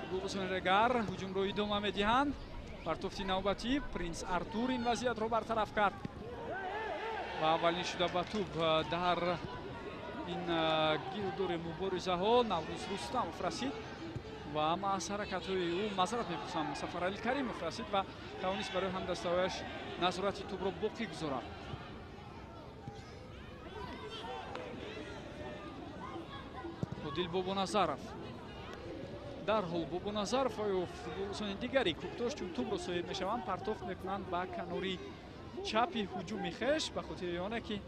Футболбозони Регар ҳуҷумро идома медиҳанд. Партофти навбатӣ Принс Артур ин вазъиятро бартараф кард ва аввалин шуда ба тӯб дар ин гирдори муборизаҳо Наврӯз Рустамов расид ва аз ҳаракатҳои ӯ маъзарат мепурсам, Сафаралӣ Каримов расид ва тавонист барои ҳамдастаҳояш назорати тӯбро боқӣ гузорад. Одил Бобоназаров. Дарҳол Бобоназаров ва футболбозони дигари Кӯктош чун тӯбро соҳиб мешаванд, партофт мекунанд ба канори чапи ҳуҷуми хеш, ба хотири оне ки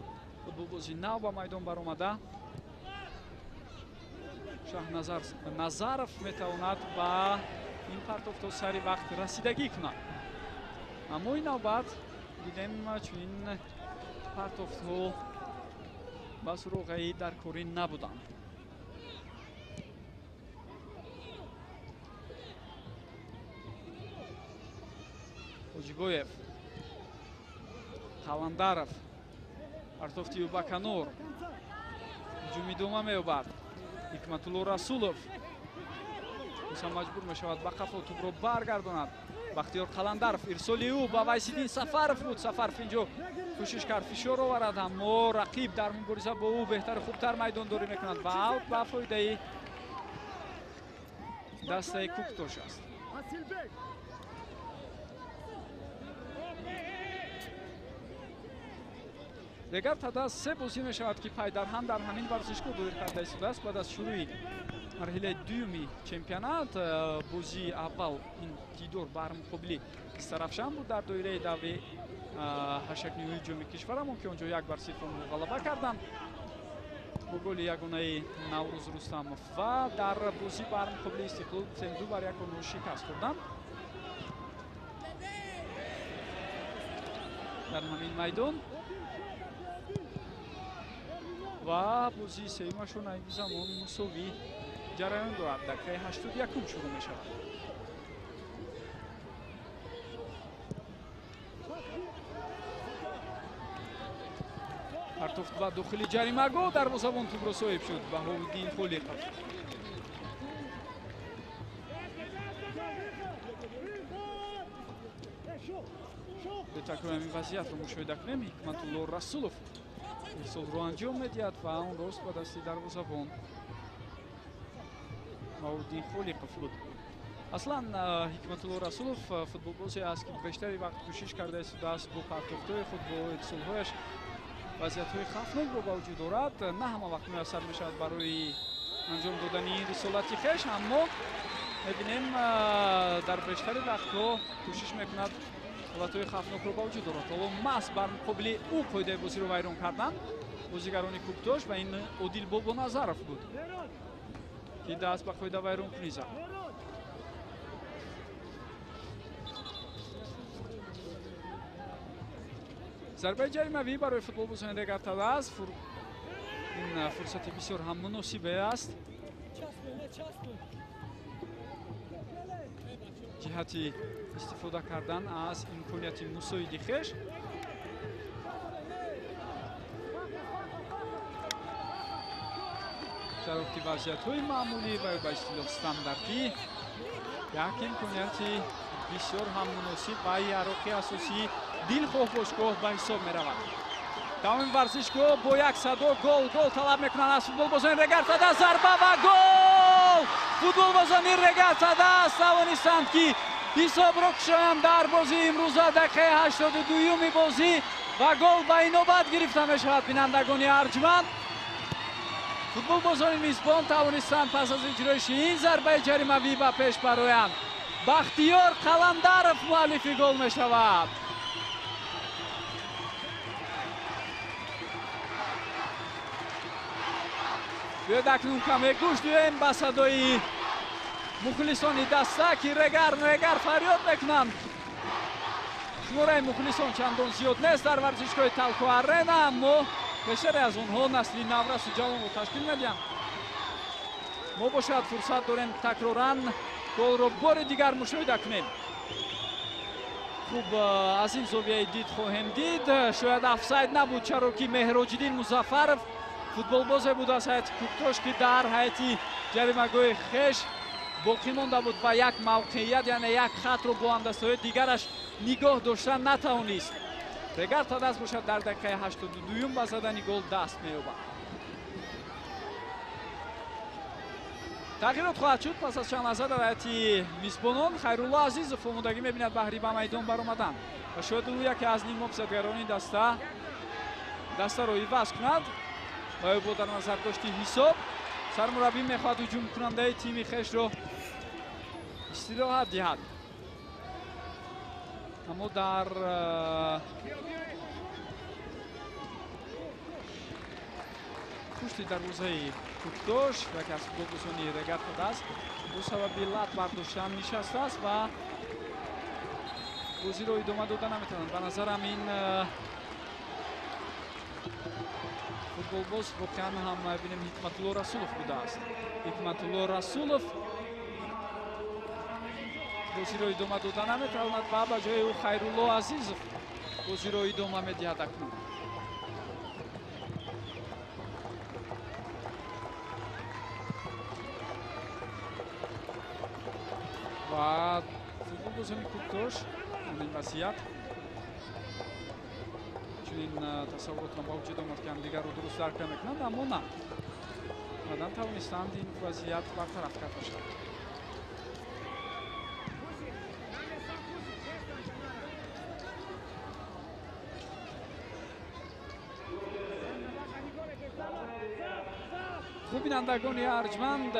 футболбози нав ба майдон баромада Шаҳназар Назаров метавонад ба ин партофтҳо сари вақт расидагӣ кунад. Аммо ин навбат дидем чунин партофтҳо ба суроғаи даркорӣ набуданд. Ҳоҷибоев, Қаландаров, партофти ӯ ба канор, ҳуҷум идома меёбад. Ҳикматулло Расулов боз ҳам маҷбур мешавад ба қафо тӯбро баргардонад. Бахтиёр Қаландаров, ирсоли ӯ ба Вайсиддин Сафаров буд. Сафаров инҷо кӯшиш кард фишор оварад, аммо рақиб дар мубориза бо ӯ беҳтару хубтар майдондорӣ мекунад ва аут ба фоидаи дастаи Кӯктош аст. Регар Тадас се бозӣ мешавад, ки пайдарҳам дар ҳамин варзишгоҳ доир карда истодааст. Баъд аз шурӯи марҳилаи дуюми чемпионат, бозии аввал ин дидор бар муқобили Истарафшан буд дар доираи даври ҳашакниҳои ҷоми кишварамон, ки он ҷо 1-0 онро ғалаба карданд бо голи ягонаи Наврӯз Рустамов, ва дар бозӣ бар муқобили Истиқлол 2-1 онро шикаст хӯрданд дар ҳамин майдон. Ва бозии сеюмашон айни замон мусовӣ ҷараён дорад. Дақиқаи 81 шурӯъ мешавад. Партофт ба дохили ҷаримагоҳ, дарвозабон тӯбро соҳиб шуд Баҳовиддин Холиқов. Такрори ҳамин вазъиятро мушоҳида кунем. Ҳикматулло Расулов ирсолро анҷом медиҳад ва он рост ба дасти дарвозабон Баҳовиддин Холиқов буд. Аслан Ҳикматулло Расулов футболбозе аст, ки бештари вақт кӯшиш карда истодааст бо партофтҳои худ, бо ирсолҳояш вазъиятҳои хавфнокро ба вуҷуд орад. На ҳама вақт муяссар мешавад барои анҷом додани ин рисолати хеш, аммо мебинем дар бештари вақтҳо кӯшиш мекунад ҳолатҳои хавфнокро ба вуҷуд орад. Ҳоло маҳз бар муқобили ӯ қоидаи бозиро вайрон карданд бозигарони Кӯктош, ва ин Одил Бобоназаров буд, ки даст ба қоида вайронкунӣ зад. Зарбаи ҷаримавӣ барои футболбозони Регар Тадас. Ин фурсати бисёр ҳам муносибе аст ҷиҳати истифода кардан аз имконияти мусоиди хеш. Чаро ки вазъиятҳои маъмулӣ ва ё ба истилоҳ стандартӣ як имконияти бисёр ҳам муносиб ва яроқи асосии дилхоҳ бошгоҳ ба ҳисоб меравад. Тамоми варзишгоҳ бо як садо гол гол талаб мекунанд аз футболбозони Регар Тадас. Зарба ва гол! Футболбозони Регар Тадас тавонистанд, ки ҳисобро кушоянд дар бозии имрӯза, дақиқаи 82-юми бозӣ, ва гол ба инобат гирифта мешавад. Бинандагони арҷманд, футболбозони мизбон тавонистанд пас аз иҷроиши ин зарбаи ҷаримавӣ ба пеш бароянд. Бахтиёр Қаландаров муаллифи гол мешавад. Биёед акнун каме гӯш диҳем ба садои мухлисони даста, ки Регар Регар фарёд мекунанд. Шумораи мухлисон чандон зиёд нест дар варзишгоҳи Талко Арена, аммо бештаре аз онҳо насли наврасу ҷавонро ташкил медиҳанд. Мо бошад фурсат дорем такроран голро бори дигар мушоҳида кунем. Хуб, аз ин зовияи дид хоҳем дид. Шояд офсайд набуд, чаро ки Меҳроҷиддин Музаффаров футболбозе буд аз ҳайати Кӯктош, ки дар ҳайати ҷаримагоҳи хеш боқӣ монда буд ва як мавқеият, яъне як хатро бо ҳамдастаҳои дигараш нигоҳ дошта натавонист. Регар Тадас бошад дар дақиқаи 82-юм ба задани гол даст меёбад. Тағйирот хоҳад шуд пас аз чанд лаҳза дар ҳайати мизбонон. Хайрулло Азизов омодагӣ мебинад баҳри ба майдон баромадан ва шояд ӯ яке аз ниммуҳофизатгарони дастаро иваз кунад. Ва ё бо дар назар дошти ҳисоб сармураббӣ мехоҳад ҳуҷумкунандаи тими хешро истироҳат диҳад. Аммо дар пушти дарвозаи Кӯктош яке аз футболбозони Регар Тадас бо сабаби лат бардоштан нишастааст ва бозиро идома дода наметавонад. Ба назарам ин футболбоз воқеан ҳам бинем Ҳикматулло Расулов будааст. Ҳикматулло Расулов бозиро идома дода наметавонад ва ба ҷои ӯ Хайрулло Азизов бозиро идома медиҳад акнун. Ва футболбозони Кӯктош ҳамин вазъият чунин тасаввуротро ба вуҷуд омад, ки ҳамдигарро дуруст дарк намекунанд, аммо на, баъдан тавонистанд ин вазъият бартараф карда шавад. Бинандагони арҷманд,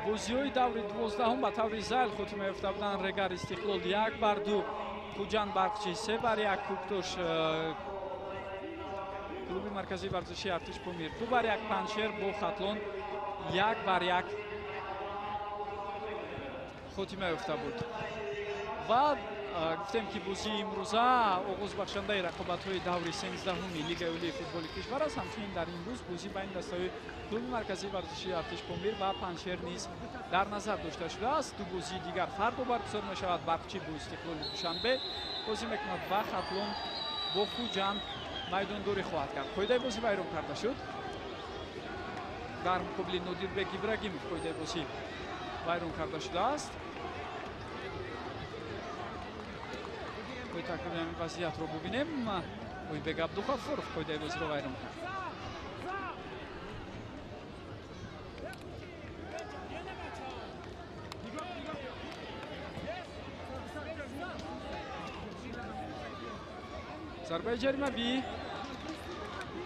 бозиҳои даври 12-ум ба таври зайл хотима ёфта буданд. Регар Истиқлол 1-2, Хуҷанд Барқчӣ 3-1, Кӯктош клуби марказии варзишии Артиш Помир 2-1, Панҷшер бо Хатлон 1-1 хотима ёфта буд. Ва гуфтем ки бозии имрӯза оғозбахшандаи рақобатҳои даври 13-уми Лигаи олии футболи кишвар аст. Ҳамчунин дар имрӯз бозӣ байни дастаҳои клуби марказии варзишии Артиш Помир ва Панҷшер низ дар назар дошта шудааст. Ду бозии дигар фардо баргузор мешавад. Барқчӣ бо Истиқлоли Душанбе бозӣ мекунад ва Хатлон бо Хуҷанд майдондорӣ хоҳад кард. Қоидаи бозӣ вайрон карда шуд. Дар муқобили Нодирбек Ибрагимов қоидаи бозӣ вайрон карда шудааст. Қои такрори ҳамин вазъиятро бубинем. Ойбек Абдуғафуров қоидаи бозиро вайрон кард. Зарбаи ҷаримавӣ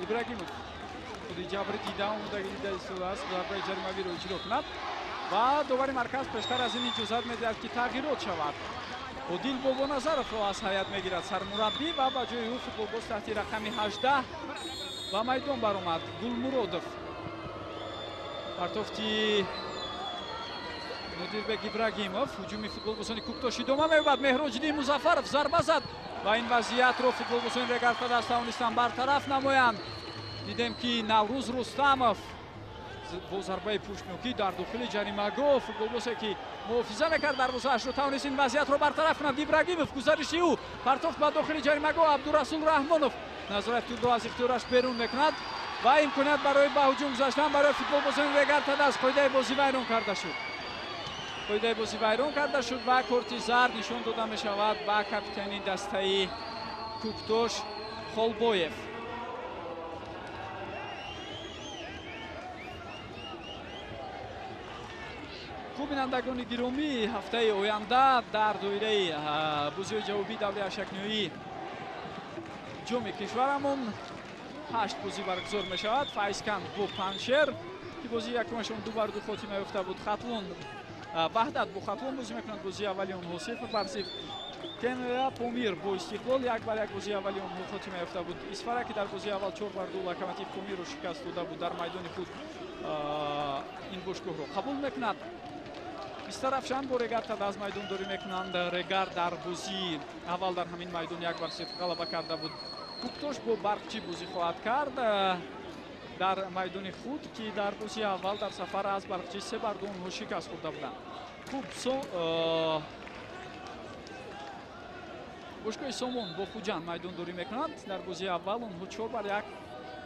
Ибрагимов худи ҷабри дида омодагӣ дида истодааст зарбаи ҷаримавиро иҷро кунад ва довари марказ пештар аз ин иҷозат медиҳад, ки тағйирот шавад. Одил Бобоназаровро аз ҳайат мегирад сармураббӣ ва ба ҷои ӯ футболбоз таҳти рақами 18 ба майдон баромад Гулмуродов. Партофти Нодирбек Ибрагимов, ҳуҷуми футболбозони Кӯктош идома меёбад. Меҳроҷиддин Музаффаров зарба зад ва ин вазъиятро футболбозони Регар ТадАЗ тавонистанд бартараф намоянд. Дидем ки Наврӯз Рустамов бо зарбаи пуштнокӣ дар дохили ҷаримагоҳ футболбозе ки муҳофиза мекард дарвозаашро тавонист ин вазъиятро бартараф кунад. Ибрагимов гузариши ӯ, партофт ба дохили ҷаримагоҳ. Абдурасул Раҳмонов назорати тӯбро аз ихтиёраш берун мекунад ва имконият барои ба ҳуҷум гузаштан барои футболбозони Регар ТадАЗ. Қоидаи бозӣ вайрон карда шуд. Қоидаи бозӣ вайрон карда шуд ва корти зард нишон дода мешавад ба капитани дастаи Кӯктош Холбоев. Хуб, бинандагони гиромӣ, ҳафтаи оянда дар доираи бозиҳои ҷавобии даври ҳашакниҳоии ҷоми кишварамон 8 бозӣ баргузор мешавад. Файзканд бо Панҷшер, ки бозии якумашон 2-2 хотима ёфта буд. Хатлон Ваҳдат бо Хатлон бозӣ мекунад, бозии аввали онҳо 0-0. Кенра Помир бо Истиқлол 1-1 бозии аввали онҳо хотима ёфта буд. Исфара, ки дар бозии аввал 4-2 Локомотив Помирро шикаст дода буд, дар майдони худ ин бошгоҳро қабул мекунад. Истарафшан бо Регар ТадАЗ майдондорӣ мекунанд. Регар дар бозии аввал дар ҳамин майдон 1-0 ғалаба карда буд. Кӯктош бо Барқчӣ бозӣ хоҳад кард дар майдони худ, ки дар бозии аввал дар сафар аз Барқчӣ 3-2 онҳо шикаст хӯрда буданд. Хуб, бошгоҳи Сомон бо Хуҷанд майдондорӣ мекунанд. Дар бозии аввал онҳо 4-1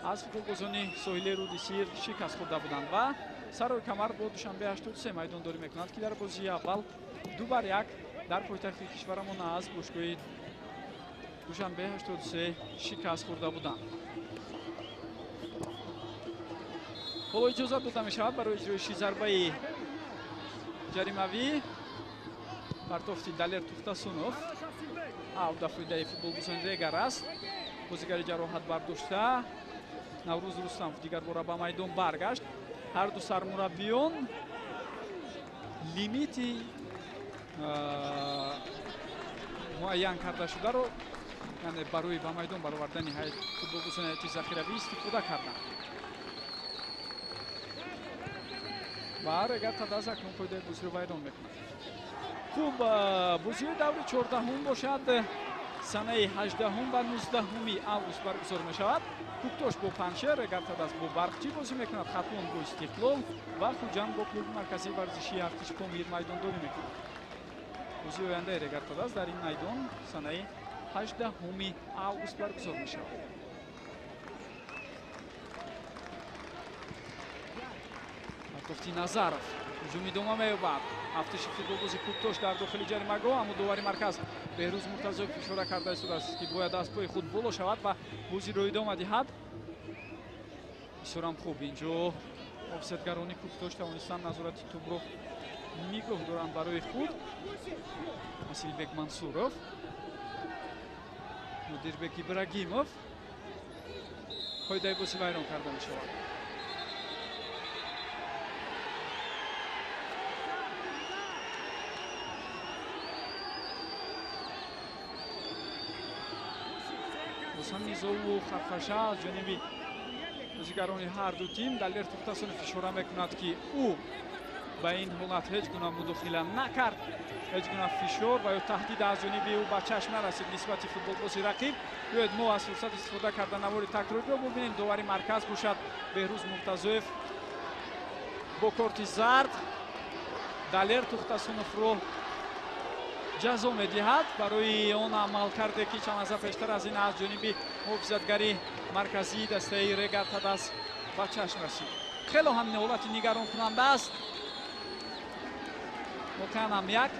аз футболбозони соҳили руди Сир шикаст хӯрда буданд ва Сарои Камар бо Душанбе 83 майдондорӣ мекунанд, ки дар бозии аввал 2-1 дар пойтахти кишварамон аз бошгоҳи Душанбе 83 шикаст хӯрда буданд. Ҳоло иҷозат дода мешавад барои иҷроиши зарбаи ҷаримавӣ. Партофти Далер Тухтасунов ав дафоидаи футболбозони Регар аст. Бозигари ҷароҳат бардошта Наврӯз Рустамов дигар бора ба майдон баргашт. Ҳар ду сармураббиён лимити муайян карда шударо, яъне барои ба майдон баровардани футболбозони ҳайати захиравӣ истифода карданд. Ва Регар ТадАЗ акнун қоидаи бозиро вайрон мекунад. Хуб, бозиҳои даври 14-ум бошад санаи 18 ва 19 август баргузор мешавад. Кӯктош бо Панҷшер, Регар ТадАЗ бо Барқчӣ бозӣ мекунад, Хатлон бо Истиқлол ва Хуҷанд бо клуби марказии варзишии Артиш Помир майдондорӣ мекунад. Бозии ояндаи Регар ТадАЗ дар ин майдон санаи 18 август баргузор мешавад. Партофти Назаров ҳуҷум идома меёбад. Ҳафтиши футболбози Кӯктош дар дохили ҷаримагоҳ, аммо довари марказ Беҳрӯз Муртазоев ишора карда истодааст, ки бояд аз пои худ боло шавад ва бозиро идома диҳад. Бисёрам хуб, инҷо офсетгарони Кӯктош тавонистанд назорати тӯбро нигоҳ доранд барои худ. Асилбек Мансуров, Нодирбек ибрагимов. Қоидаи бозӣ вайрон карда мешавад. Боз ҳам низову хархаша аз ҷониби бозигарони ҳар ду тим. Далер Тухтасонов ишора мекунад, ки ӯ ба ин ҳолат ҳеҷ гуна мудохила накард, ҳеҷ гуна фишор ва ё таҳдид аз ҷониби ӯ ба чашм нарасид нисбати футболбози рақиб. Биёед мо аз фурсат истифода карда навори такрориро бубинем. Довари марказ бошад Беҳрӯз Муртазоев бо корти зард Далер Тухтасоновро ҷазо медиҳад барои он амалкарде, ки чанд лаҳза пештар аз ин аз ҷониби муҳофизатгари марказии дастаи Регар Тадас ба чашм расид. Хело ҳам ҳолати нигаронкунанда аст. Воқеан ҳам як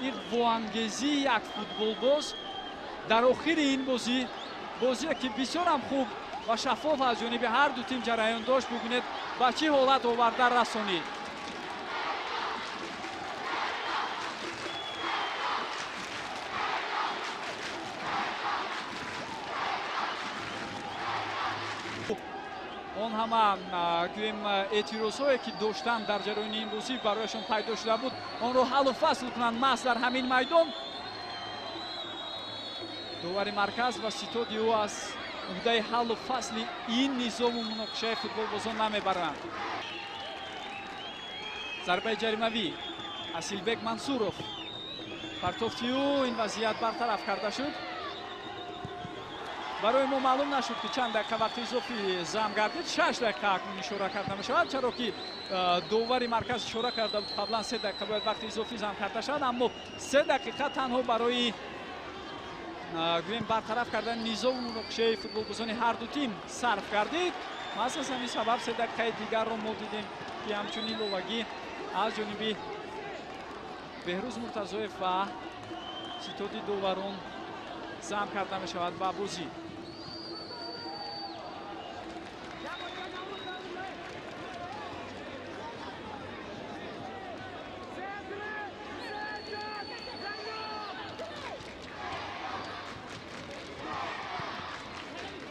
иғвоангезии як футболбоз дар охири ин бозӣ, бозие ки бисёрам хуб ва шаффоф аз ҷониби ҳар ду тим ҷараён дошт, бубинед ба чӣ ҳолат оварда расонид. Он ҳама гӯем эътирозҳое, ки доштанд дар ҷараёни ин бозӣ барояшон пайдо шуда буд, онро ҳаллу фасл кунанд маҳз дар ҳамин майдон. Довари марказ ва ситоди ӯ аз уҳдаи ҳаллу фасли ин низому муноқишаи футболбозон намебаранд. Зарбаи ҷаримавӣ Асилбек Мансуров, партофти ӯ, ин вазъият бартараф карда шуд. Барои мо маълум нашуд, ки чанд дақиқа вақти изофӣ зам гардид. 6 дақиқа акнун ишора карда мешавад, чаро ки довари марказ ишора карда буд қаблан 3 дақиқа бояд вақти изофӣ зам карда шавад, аммо 3 дақиқа танҳо барои гӯем бартараф кардани низому муноқишаи футболбозони ҳар ду тим сарф гардид. Маҳз аз ҳамин сабаб 3 дақиқаи дигарро мо дидем, ки ҳамчун иловагӣ аз ҷониби Беҳрӯз Муртазоев ва ситоди доварон зам карда мешавад ба бозӣ.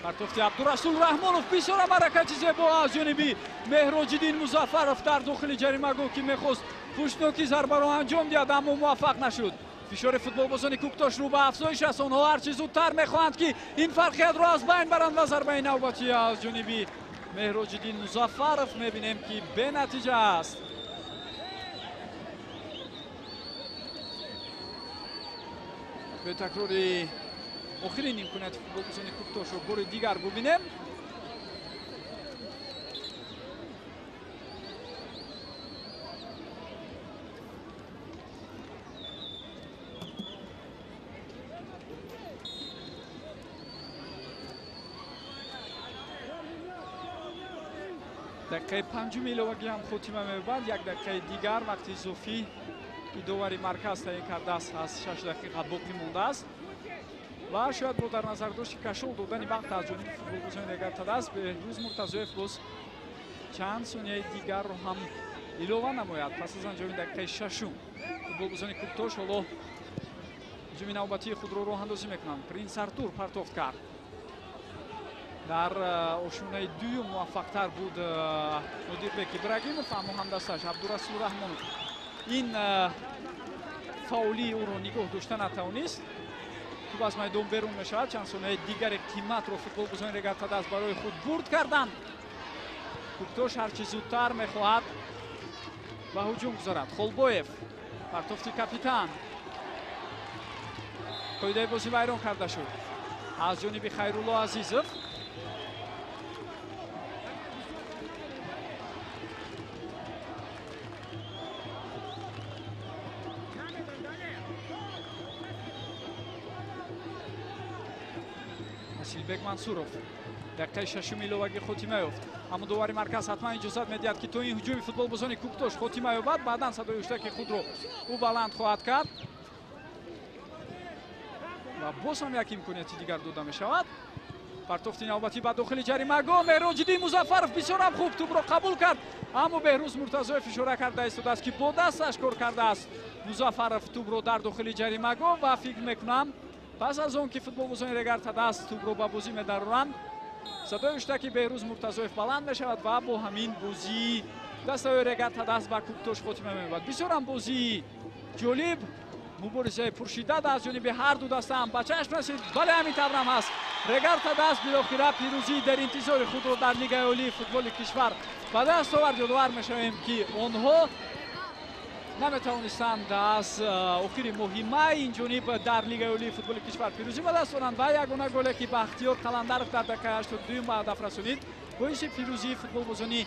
Партофти Абдурасул Раҳмонов, бисёр ҳаракати зебо аз ҷониби Меҳроҷиддин Музаффаров дар дохили ҷаримагоҳ, ки мехост пуштноки зарбаро анҷом диҳад, аммо муваффақ нашуд. Фишори футболбозони Кӯктош рӯ ба афзоиш аст. Онҳо ҳарчи зудтар мехоҳанд, ки ин фарқиятро аз байн баранд ва зарбаи навбатӣ аз ҷониби Меҳроҷиддин Музаффаров мебинем, ки бенатиҷа аст. Бе такрори охирин имконияти футболбозони Кӯктошро бори дигар бубинем. Дақиқаи панҷуми иловагӣ ҳам хотима меёбад. Як дақиқаи дигар вақти изофӣ, ки довари марказ таъин кардааст, аз 6 дақиқа боқӣ мондааст ва шояд бо дар назардошти кашол додани вақт аз ҷониби футболбозони Регар Тадас Беҳрӯз Муртазоев боз чанд сонияи дигарро ҳам илова намояд. Пас аз анҷоми дақиқаи шашум футболбозони Кӯктош ҳоло ҳуҷуми навбатии худро роҳандозӣ мекунанд. Принс Артур партофт кард. Дар ошунаи дуюм муваффақтар буд Нодирбек Ибрагимов, аммо ҳамдасташ Абдурасул Раҳмонов ин фаъолии ӯро нигоҳ дошта натавонист. Тӯб аз майдон берун мешавад. Чанд сонияи дигари қиматро футболбозони Регар Тадас барои худ бурд карданд. Кӯктош ҳарчи зудтар мехоҳад ба ҳуҷум гузорад. Холбоев, партофти капитан, қоидаи бозӣ вайрон карда шуд аз ҷониби Хайрулло Азизов. Асилбек Мансуров, дақиқаи шашуми иловагӣ хотима ёфт, аммо довари марказ ҳатман иҷозат медиҳад, ки то ин ҳуҷуми футболбозони Кӯктош хотима ёбад, баъдан садои ҳуштаки худро ӯ баланд хоҳад кард ва боз ҳам як имконияти дигар дода мешавад. Партофти навбатӣ ба дохили ҷаримагоҳ, Меҳроҷиддин Музаффаров бисёрам хуб тӯбро қабул кард, аммо Беҳрӯз Муртазоев ишора карда истодааст, ки бо дасташ кор кардааст Музаффаров тӯбро дар дохили ҷаримагоҳ ва фикр мекунам пас аз он ки футболбозони Регар Тадас тӯбро ба бозӣ медароранд, садои ҳуштаки Беҳрӯз Муртазоев баланд мешавад ва бо ҳамин бозии дастаҳои Регар Тадас ба Кӯктош хотима меёбад. Бисёрам бозии ҷолиб, муборизаи пуршиддат аз ҷониби ҳар ду даста ҳам ба чашм расид. Бале, ҳамин таврам ҳаст. Регар-ТадАЗ билохира пирӯзии дар интизори худро дар Лигаи олии футболи кишвар ба даст овард. Ёдовар мешавем, ки онҳо наметавонистанд аз охири моҳи май инҷониб дар Лигаи олии футболи кишвар пирӯзӣ ба даст оранд ва ягона голе, ки Бахтиёр Қаландаров дар дақиқаи 82 ба ҳадаф расонид, боиси пирӯзии футболбозони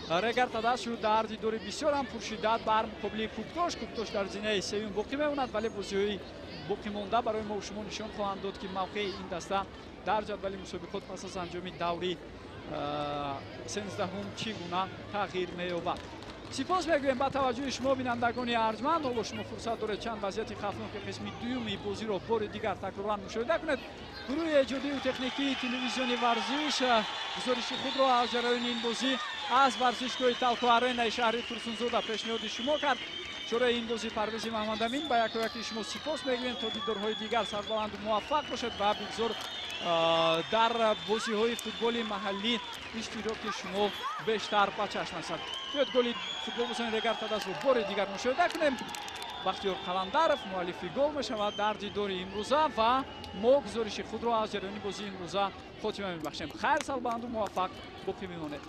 Регар-ТадАЗ шуд дар дидори бисёр ҳам пуршиддат бар муқобили Куктош. Куктош дар зинаи сеюм боқӣ мемонад, вале бозиҳои боқимонда барои мо шумо нишон хоҳанд дод, ки мавқеи ин даста дар ҷадвали мусобиқот пас аз анҷоми даври 13-ум чӣ гуна тағйир меёбад. Сипос мегӯем ба таваҷҷӯҳи шумо, бинандагони арҷманд. Ҳоло шумо фурсат доред чанд вазъияти хавфноки қисми дуюми бозиро бори дигар такроран мушоҳида кунед. Гурӯҳи эҷодию техникии телевизиони Варзиш гузориши худро аз ҷараёни ин бозӣ аз варзишгоҳи Талко Аренаи шаҳри Турсунзода пешниҳоди шумо кард. Чораи ин бозӣ Парвези Маҳмадамин. Ба якояки шумо сипос мегӯем. То дидорҳои дигар сарбаланду муваффақ бошед ва бигзор дар бозиҳои футболи маҳаллӣ иштироки шумо бештар ба чашм расад. Биёед, голи футболбозони Регар-ТадАЗро бори дигар мушоҳида кунем. Бахтиёр Қаландаров муаллифи гол мешавад дар дидори имрӯза ва мо гузориши худро аз ҷараёни бозии имрӯза хотима мебахшем. Хайр, сарбаланду муваффақ боқӣ мемонед.